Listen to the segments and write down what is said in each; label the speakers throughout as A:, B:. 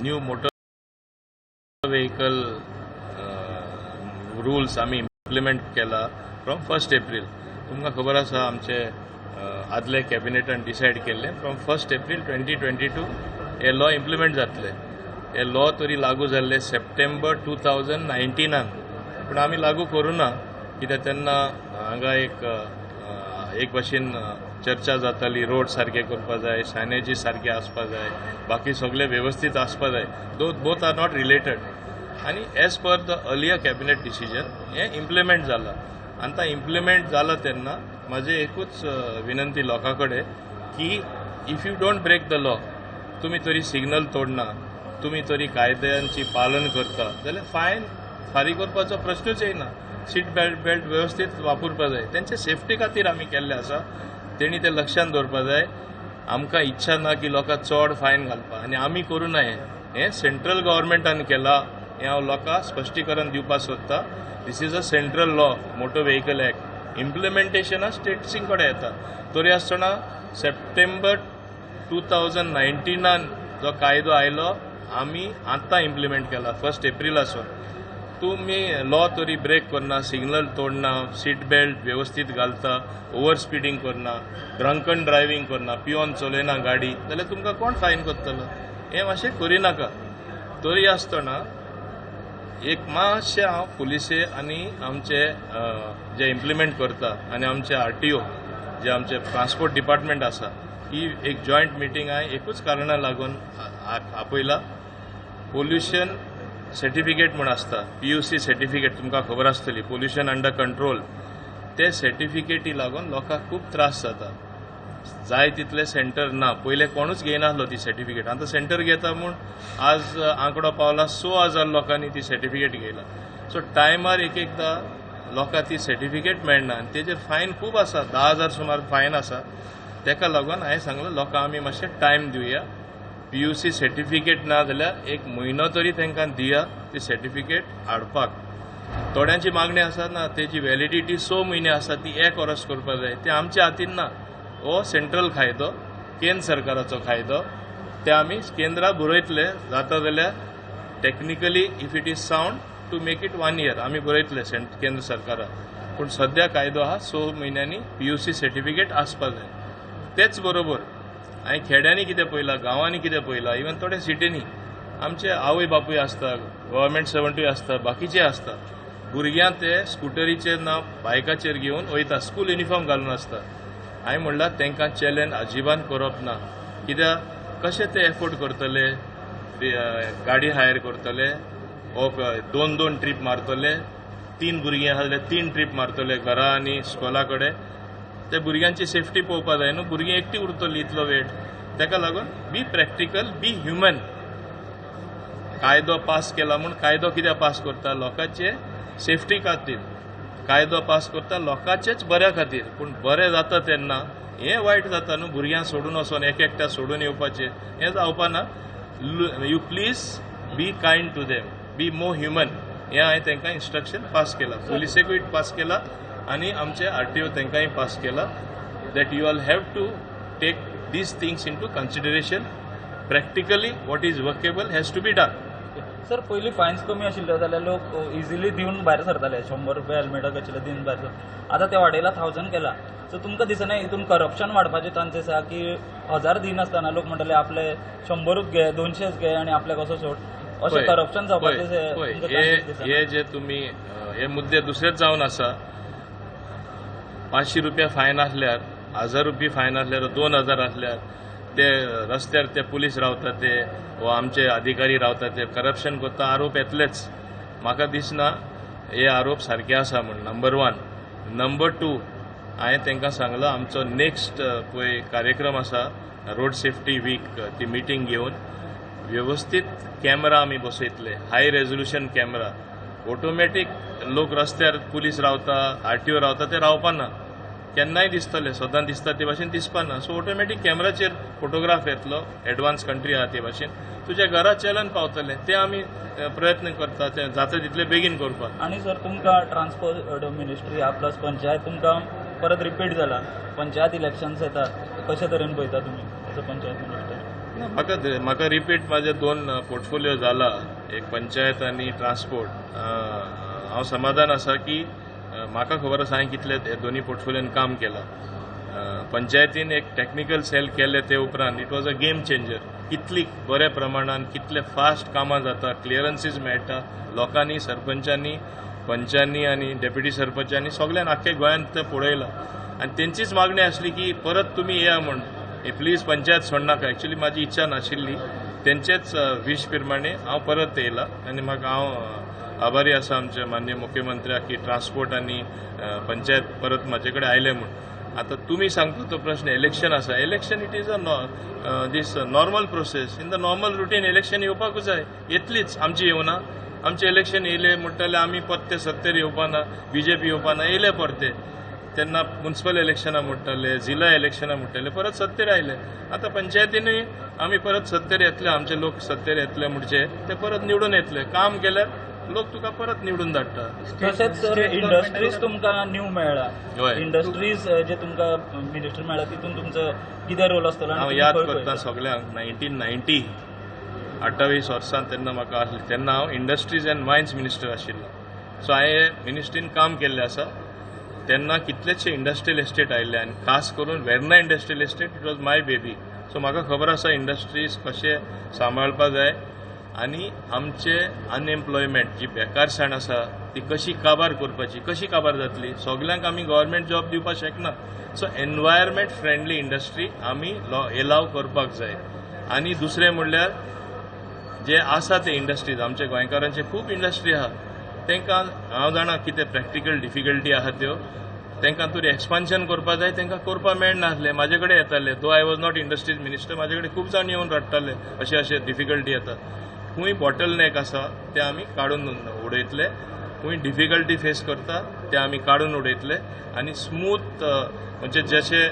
A: New motor vehicle rules आमी implement केला from 1 April. तुमकां खबर आसा, आमचे आदले कॅबिनेटान डिसायड केल्लें, from 1 April 2022 हे लॉ इम्प्लिमेंट जातले. हे लॉ तरी लागू जाल्ले सप्टेंबर 2019नान, पूण आमी लागू करूं ना, कित्याक तेन्ना हांगा एक भाशेन चर्चा जाताली, रोड सारके करपा जाय, सायनेजीस सारके आसपा जाय, बाकी सगळे वेवस्थीत आसपा जाय. Though both are not related. आनी as per the earlier cabinet decision हें इम्प्लिमेंट जाला. आनी आतां इम्प्लिमेंट जाला तेन्ना म्हाजें एकूच विनंती लोकां कडेन की if you don't break the law, तुमी तरी सिग्नल तोडना, तुमी तरी कायद्यांची पालन करता जाल्यार फायन फारीक करपाचो प्रश्नूच येना. सीट बेल्ट वेवस्थीत वापरपा जाय. तेंचे सेफ्टी खातीर आमी केल्लें आसा, तेणी तें लक्षांत दवरपा जाय. आमकां इच्छा ना की लोकांक चड फायन घालपा आनी आमी करूं ना. हें हें सेंट्रल गव्हर्मेंटान केलां, हें हांव लोकांक स्पश्टीकरण दिवपाक सोदतां. This is a central law, Motor Vehicle Act. इम्प्लिमेंटेशना स्टेट्सीं कडेन येता. तरी आसतना सप्टेंबर 2019नान जो कायदो आयलो, आमी आतां इम्प्लिमेंट केला 1 एप्रिलासून. तुमी लॉ तरी ब्रेक करना, सिग्नल तोडना, सीट बेल्ट वेवस्थीत घालता, ओवर स्पिडींग करना, ड्रंकन ड्रायव्हींग करना, पियोन चलयना गाडी, जाल्यार तुमकां कोण फायन करतलो? हें मातशें करिनाका. तरी आसतना एक मातशें हांव पुलिसे आनी आमचे जे इम्प्लिमेंट करता आनी आमचे आरटीओ, जे आमचे ट्रान्सपोर्ट डिपार्टमेंट आसा, ही एक जॉयंट मिटींग हांवें एकूच कारणा लागून आपयला. पोल्युशन सर्टिफिकेट म्हूण आसता, पीयूसी सर्टिफिकेट, तुमकां खबर आसतली, पोल्युशन अंडर कंट्रोल. ते सर्टिफिकेटी लागून लोकांक खूब त्रास जाता. जाय तितले सेंटर ना. पयले कोणूच घेयनासलो ती सर्टिफिकेट, आतां सेंटर घेता म्हूण आज आंकडो पावला 6,000 लोकांनी ती सर्टिफिकेट घेयला. सो टायमार एक एकदां लोकांक ती सर्टिफिकेट मेळना आनी तेजेर फायन खूब आसा, 10,000 सुमार फायन आसा. तेका लागून हांवें सांगलें, लोकांक आमी मातशें टायम दिवया. पीयूसी सर्टिफिकेट ना जाल्यार एक म्हयनो तरी तांकां दिया ती सर्टिफिकेट हाडपाक. थोड्यांची मागणी आसा, ना, तेजी व्हॅलिडिटी 6 म्हयने आसा, ती एक वर्स करपाक जाय. ते आमच्या हातीन ना. हो सेंट्रल कायदो, केंद्र सरकाराचो कायदो. ते आमी केंद्रा बरयतले, जाता जाल्यार technically if it is sound to make it one year, आमी बरयतले केंद्र सरकाराक. पूण सद्या कायदो आहा, 6 म्हयन्यांनी पीयूसी सर्टिफिकेट आसपा जाय. तेच बरोबर हांवें खेड्यांनी कितें पळयलां, गांवांनी कितें पळयलां, इवन थोडे सिटींनी आमचे आवय बापूय आसता, गव्हर्मेंट सर्वंटूय आसता, बाकीचे आसता, भुरग्यांक ते स्कुटरीचेर ना बायकाचेर घेवन वयता, स्कूल युनिफॉर्म घालून आसता. हांवें म्हणलां, तांकां चॅलेंज अजिबात करप ना. कित्याक कशें ते एफोर्ड करतले? गाडी हायर करतले वो दोन दोन ट्रीप मारतले. तीन भुरगीं आसा जाल्यार तीन ट्रीप मारतले घरा आनी स्कुला कडेन. ते भुरग्यांची सेफ्टी पळोवपा जाय न्हू. भुरगीं एकटी उरतली इतलो वेळ. ताका लागून be practical, be human. कायदो पास केला म्हूण, कायदो कित्याक पास करता? लोकांचे सेफ्टी खातीर कायदो पास करता, लोकांचेच बऱ्या खातीर. पूण बरें जाता तेन्ना हें वायट जाता न्हू. भुरग्यांक सोडून वचोन एक एकट्या सोडून येवपाचें हें जावपा ना. You please be kind to them, be more human. हें हांवें तांकां इन्स्ट्रक्शन पास केलां, पुलिसेकूय पास केला आनी आमचे आरटीओ तांकांय पास केला, that you all have to take these things into consideration. Practically what is workable has to be done.
B: Sir, पयलीं फायन्स कमी आशिल्ल्यो जाल्यार लोक इजिली दिवन भायर सरताले. 100 रुपया हेल्मेटाक आशिल्ले, दिवन भायर सर. आतां ते वाडयला, 1000 केला. सो तुमकां दिसना हितून करप्शन वाडपाचे चान्सीस आहा की 1000 दिनासतना लोक म्हणटले आपले 100च घे, 200च घे आनी आपल्याक असो सोड, अशें करप्शन जावपाचे
A: पळय,
B: तुमकां
A: हे
B: chances दिसना?
A: हे जे तुमी हे मुद्दे दुसरेच जावन आसा. 500 रुपया फायन आसल्यार, 1000 रुपया फायन आसल्यार, 2000 आसल्यार, ते रस्त्यार ते पुलीस रावता ते वा आमचे अधिकारी रावता ते करप्शन करता, आरोप येतलेच. म्हाका दिसना हे आरोप सारके आसा म्हूण, नंबर वन. नंबर टू, हांवें तांकां सांगलां, आमचो नेक्स्ट पळय कार्यक्रम आसा रोड सेफ्टी वीक, ती मिटींग घेवन व्यवस्थीत कॅमेरा आमी बसयतले, हाय रेजोल्युशन कॅमेरा. ऑटोमॅटीक लोक रस्त्यार पुलीस रावता, आरटीओ रावता, ते रावपाना. केन्नाय दिसतले, सदां दिसता ते भाशेन दिसपाना. सो ऑटोमॅटीक कॅमेराचेर फोटोग्राफ येतलो. एडवान्स कंट्री आहा ते भाशेन तुज्या घरा चलन पावतलें. ते आमी प्रयत्न करता, ते जाता तितले बेगीन करपाक.
B: आनी सर, तुमकां ट्रान्सपोर्ट मिनिस्ट्री हा प्लस पंचायत तुमकां परत रिपीट जाला. पंचायत इलेक्शन्स येतात, कशे तरेन पळयता तुमी एज अ पंचायत मिनिस्टर?
A: ना, म्हाका म्हाका रिपीट म्हाजे दोन पोर्टफोलियो जाला, एक पंचायत आनी ट्रान्सपोर्ट. हांव समाधान आसा की म्हाका खबर आसा हांवें कितले हे दोनी पोर्टफोलियोन काम केलां. पंचायतीन एक टॅक्निकल सेल केले ते उपरांत it was a game changer. कितली बऱ्या प्रमाणान, कितले फास्ट कामां जाता, क्लियरन्सीस मेळटा लोकांनी, सरपंचांनी, पंचांनी आनी डेप्युटी सरपंचांनी, सगळ्यान आख्खे गोंयांत तें पळयलां. आनी तेंचीच मागणी आसली की परत तुमी येया म्हूण, प्लीज पंचायत सोडनाका. एक्चुली म्हाजी इच्छा नाशिल्ली, तेंचेच विश प्रमाणे हांव परत येयला आनी म्हाका हांव आभारी आसा आमच्या माननीय मुख्यमंत्र्याक की ट्रान्सपोर्ट आनी पंचायत परत म्हाजे कडेन आयले म्हूण. आतां तुमी सांगता तो प्रश्न इलेक्शन आसा. Election, it is a this normal process, in the normal routine. Election येवपाकूच जाय, येतलीच. आमची येवना, आमचे इलेक्शन येयले म्हणटले आमी परते सत्तेर येवपाना, बीजेपी येवपाना. येयले परते तेन्ना म्युन्सिपल इलेक्शनां म्हणटाले, जिल्हा इलेक्शनां म्हणटाले, परत सत्तेर आयले. आतां पंचायतीनूय आमी परत सत्तेर येतले, आमचे लोक सत्तेर येतले म्हणजे ते परत निवडून येतले. काम केल्यार लोक तुका परत निवडून धाडटा.
B: तशेंच सर, इंडस्ट्रीज तुमकां न्यू मेळ्ळा, इंडस्ट्रीज जे तुमकां मिनिस्टर मेळ्ळा, तितून तुमचो कितें रोल आसतलो?
A: हांव याद करता सगळ्यांक, 1990, 28 वर्सां तेन्ना म्हाका आसली, तेन्ना हांव इंडस्ट्रीज अँड मायन्स मिनिस्टर आशिल्लो. सो हांवें मिनिस्ट्रीन काम केल्लें आसा. तेन्ना कितलेशे इंडस्ट्रियल इस्टेट आयिल्ले आनी खास करून Verna industrial estate, it was my baby. So म्हाका खबर आसा इंडस्ट्रीज कशे सांबाळपा जाय आनी आमचे अनएम्प्लॉयमेंट जी बेकारसाण आसा ती कशी काबार करपाची, कशी काबार जातली. सगल्यांक आमी गव्हर्मेंट जॉब दिवपाक शकना. सो एनवायरमेंट फ्रेंडली इंडस्ट्री आमी एलाव करपाक जाय. आनी दुसरें म्हणल्यार जे आसा ते इंडस्ट्रीज, आमचे गोंयकारांचे खूब इंडस्ट्री आहा, तांकां हांव जाणा कितें प्रॅक्टिकल डिफिकल्टी आहा त्यो, तांकां तरी एक्सपान्शन करपाक जाय, तांकां करपाक मेळनासलें. म्हाजे कडेन येताले, though I was not industries minister, म्हाजे कडेन खूब जाण येवन रडटाले अशे अशे डिफिकल्टी येता. खंय बॉटल नॅक आसा ते आमी काडून उडयतले, खंय डिफिकल्टी फेस करता ते आमी काडून उडयतले. आनी स्मूथ म्हणजे जशे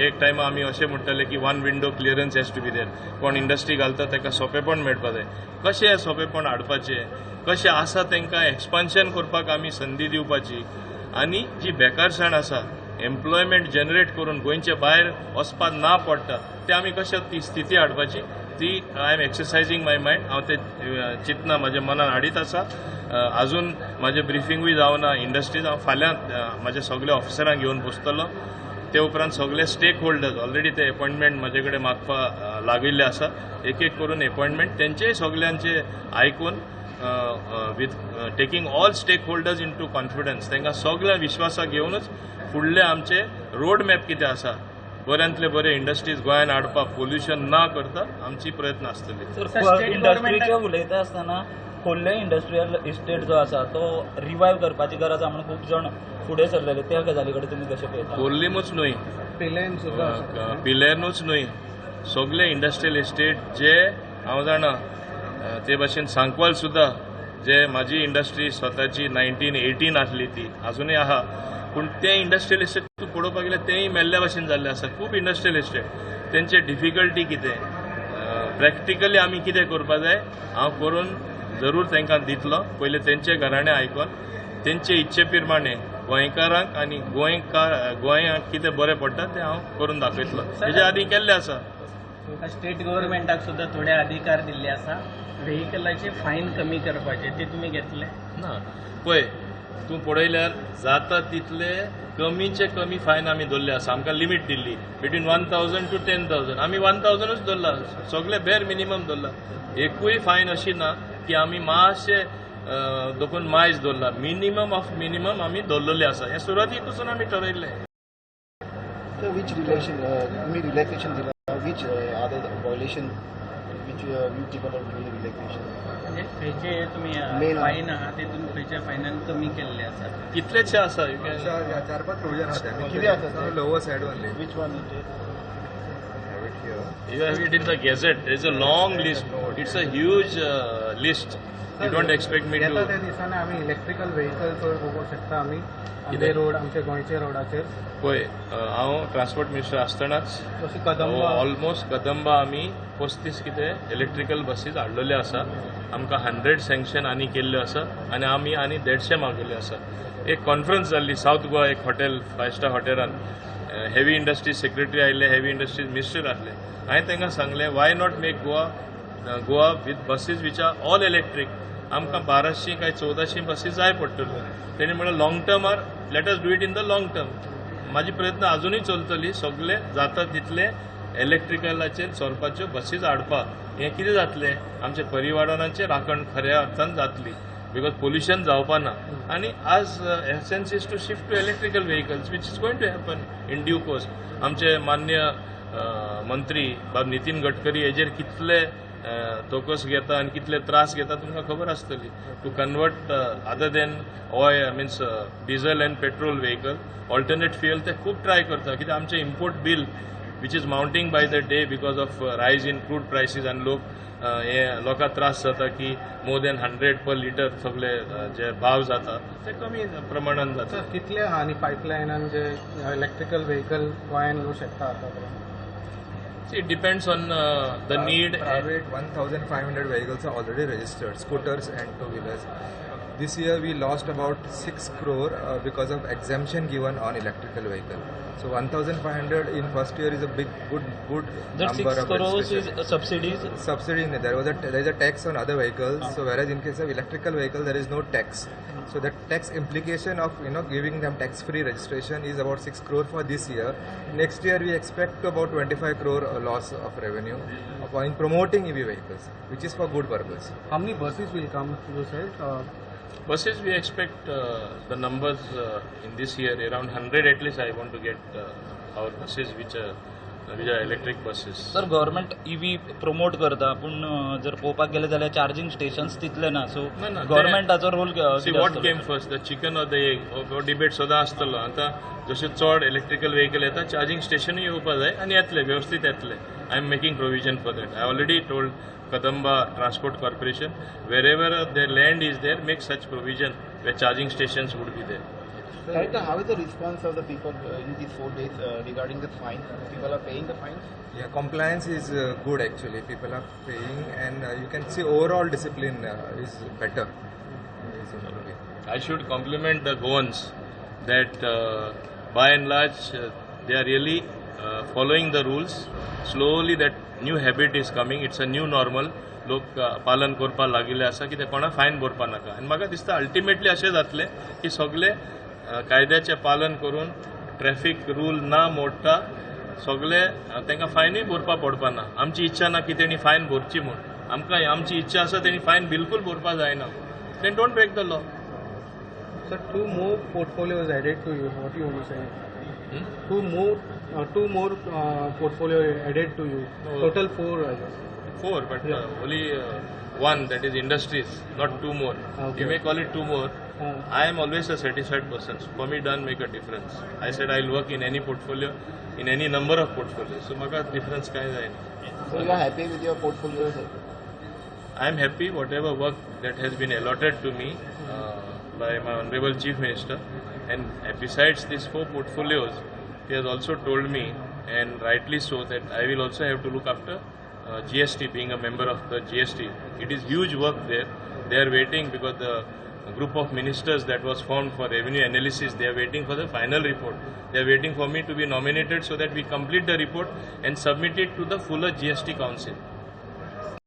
A: एक टायम आमी अशें म्हणटाले की one window clearance has to be there, कोण इंडस्ट्री घालता ताका सोंपेपण मेळपा जाय. कशें सोंपेपण हाडपाचें, कशें आसा तांकां एक्सपान्शन करपाक आमी संदी दिवपाची आनी जी बेकारसाण आसा एम्प्लॉयमेंट जनरेट करून गोंयचे भायर वचपाक ना पडटा ते आमी कशें ती स्थिती हाडपाची, ती I am exercising my mind. हांव ते चिंतना म्हाज्या मनान हाडीत आसा. अजून म्हाजें ब्रिफिंगूय जावना इंडस्ट्रीज. हांव फाल्यां म्हाज्या सगल्या ऑफिसरांक घेवन बसतलो. ते उपरांत सगळे स्टेक होल्डर्स ऑलरेडी ते एपॉयंटमेंट म्हाजे कडेन मागपा लागिल्ले आसा. एक एक करून एपॉयंटमेंट तेंचेय सगल्यांचे आयकून with taking all stakeholders into confidence, तांकां सगळ्या विश्वासाक घेवनूच फुडले आमचे रोड मॅप कितें आसा, बऱ्यांतले बरे इंडस्ट्रीज गोंयांत हाडपाक पोल्युशन ना करता आमची प्रयत्न आसतले.
B: इंडस्ट्रीचे उलयता आसतना खोर्ले इंडस्ट्रियल इस्टेट जो आसा तो रिवायव करपाची गरज आसा म्हणून खूब जाण फुडें सरलेले, त्या गजाली कडेन तुमी कशें पळयता?
A: खोर्लीमूच न्हय, पिलेनूच न्हय, सगळे इंडस्ट्रियल इस्टेट जे हांव जाणा ते भाशेन सांकवाल सुद्दां जे म्हाजी इंडस्ट्री स्वताची 1918 आसली ती आजुनूय आहा, पूण ते इंडस्ट्रियल इस्टेट तूं पळोवपाक गेल्यार तेंय मेल्ल्या भाशेन जाल्लें आसा. खूब इंडस्ट्रियल इस्टेट तेंचे डिफिकल्टी कितें, प्रॅक्टिकली आमी कितें करपा जाय हांव करून जरूर तांकां दितलो. पयलीं तेंचे घराणें आयकोन तेंचे इच्छे प्रमाणे गोंयकारांक आनी गोंयांक कितें बरें पडटा तें हांव करून दाखयतलो. हेजे आदीं केल्लें आसा.
C: स्टेट गव्हर्मेंटाक सुद्दां थोडे अधिकार दिल्ले आसा व्हेकलाचे फायन कमी करपाचे, ते तुमी घेतले
A: ना? पळय तूं पळयल्यार जाता तितले कमीचे कमी फायन आमी दवरले आसा. आमकां लिमीट दिल्ली बिटवीन 1000 टू 10,000, आमी 1000ूच दवरला, सगळे बेर मिनिमम दवरला. एकूय फायन अशी ना की आमी मातशे दोखून मायज दवरला, मिनिमम ऑफ मिनिमम आमी दवरलेले आसा. हें सुरवातीक पसून आमी ठरयल्लें.
D: Which relaxation दिला, which other violation which you taken out during relaxation?
C: म्हणजे खंयचे तुमी फायन आहा ते तुमी खंयच्या फायनान कमी केल्ले आसा?
A: कितलेशे आसा,
E: 4-5 प्रोविजन आसा.
D: कितें आसा?
E: Lower side only.
D: Which one it is?
A: You have it in the gazette. There is a long list. It's a huge list. You don't expect me to.
F: येता त्या दिसांनी आमी इलेक्ट्रिकल व्हेकल चड पळोवपाक शकता आमी आमचे रोड, आमचे गोंयचे रोडाचेर.
A: पळय, हांव ट्रान्सपोर्ट मिनिस्टर आसतनाच
F: कदंबा
A: ऑलमोस्ट कदंबा आमी 35 कितें इलेक्ट्रिकल बसीस हाडलेल्यो आसा. आमकां 100 सँक्शन आनी केल्ल्यो आसा आनी आमी आनी 150 मागयल्यो आसा. एक कॉन्फरन्स जाल्ली सावथ गोवा एक हॉटेल, 5 स्टार हॉटेलान, हेवी इंडस्ट्रीज सेक्रेटरी आयिल्ले, हेवी इंडस्ट्रीज मिनिस्टर आसले. हांवें तांकां सांगलें, why not make Goa with buses which are all electric? आमकां 1200 काय 1400 बसी जाय पडटल्यो. तेणी म्हणलें, long टर्मार let us do it in the long term. म्हाजी प्रयत्न अजुनूय चलतली, सगळे जाता तितले इलेक्ट्रिकलाचेर चलपाच्यो बसीस हाडपाक. हें कितें जातलें, आमच्या पर्यावरणाचें राखण खऱ्या अर्थान जातली, because pollution जावपा ना. आनी आज essence is to shift to electrical vehicles, which is going to happen in due course. आमचे मान्य मंत्री बाब नितीन गडकरी हेजेर कितले तोकस घेता आनी कितले त्रास घेता तुमकां खबर आसतली, to convert other than oil, means diesel and petrol vehicle, alternate fuel ते खूब ट्राय करता. कित्याक आमचें import bill which is mounting by the day because of rise in crude prices, आनी लोक हे लोकांक त्रास जाता की more than 100 per litre सगळे जे भाव जाता ते कमी प्रमाणान जाता.
F: सर, कितले आहा आनी पायपलायनान जे इलेक्ट्रिकल व्हेकल गोंयान येवं शकता आतां पर्यंत?
A: It depends on the need.
E: Private 1,500 vehicles are already registered, scooters and two wheelers. This year we lost about 6 crore because of exemption given on electrical vehicle. So 1,500 in first year is a big, good, good
B: That
E: number
B: 6
E: of
B: crores is
E: registration.
B: Subsidies?
E: Subsidy, no, there is a tax on other vehicles. So whereas in case of electrical vehicle there is no tax. So the tax implication of giving them tax free registration is about 6 crore for this year. Next year we expect about 25 crore loss of revenue in promoting EV vehicles, which is for good purpose.
F: How many buses will come, you said?
A: Buses, we expect the numbers in this year around 100 at least. I want to get our buses which are electric buses.
B: Sir, government EV promote करता, पूण जर पळोवपाक गेले जाल्यार charging stations तितले ना, so
A: ना, ना,
B: गव्हर्मेंटाचो role?
A: See, what came first, the chicken or the egg? हो डिबेट सदां आसतलो. आतां जशें चड इलेक्ट्रिकल व्हेकल येता, चार्जिंग स्टेशनूय येवपा जाय आनी येतले, वेवस्थीत येतले. I am making provision for that. I already told Kadamba Transport Corporation, wherever the land is there, make such provision where charging stations would be there.
D: Director, how is the response of the people in these 4 days regarding the fine? People are paying the fines?
E: Yeah, compliance is good actually. People are paying, and you can see overall discipline is better. Is improving.
A: I should compliment the Goans that by and large they are really following the rules. Slowly that new habit is coming. It's a new normal. लोक पालन करपाक लागिल्ले आसा की ते कोणा fine भरपा नाका. आनी म्हाका दिसता अल्टिमेटली अशें जातलें की सगळे कायद्याचें पालन करून, ट्रॅफिक रूल ना मोडटा सगळे तांकां फायनूय भरपा पडपा ना. आमची इच्छा ना की तेणी फायन भरची म्हूण. आमकां आमची इच्छा आसा, तेणी फायन बिलकूल भरपा जायना. Then don't break the law.
F: Sir, two more portfolios added to you. What you want to say? Two more portfolio added to you.
A: No.
F: Total four, I guess.
A: Four, but only one, that is industries, not two more. You may call it two more. I am always a satisfied person. For me, doesn't make a difference. I said I'll work in any portfolio, in any number of portfolios. So, म्हाका difference काय जायना.
D: So you are happy with your portfolio, sir?
A: I am happy whatever work that has been allotted to me by my Honorable Chief Minister. And besides these four portfolios, he has also told me, and rightly so, that I will also have to look after GST, being a member of the GST. It is huge work there. They are waiting because the group of ministers that was formed for revenue analysis, they are waiting for the final report. They are waiting for me to be nominated so that we complete the report and submit it to the fuller GST Council.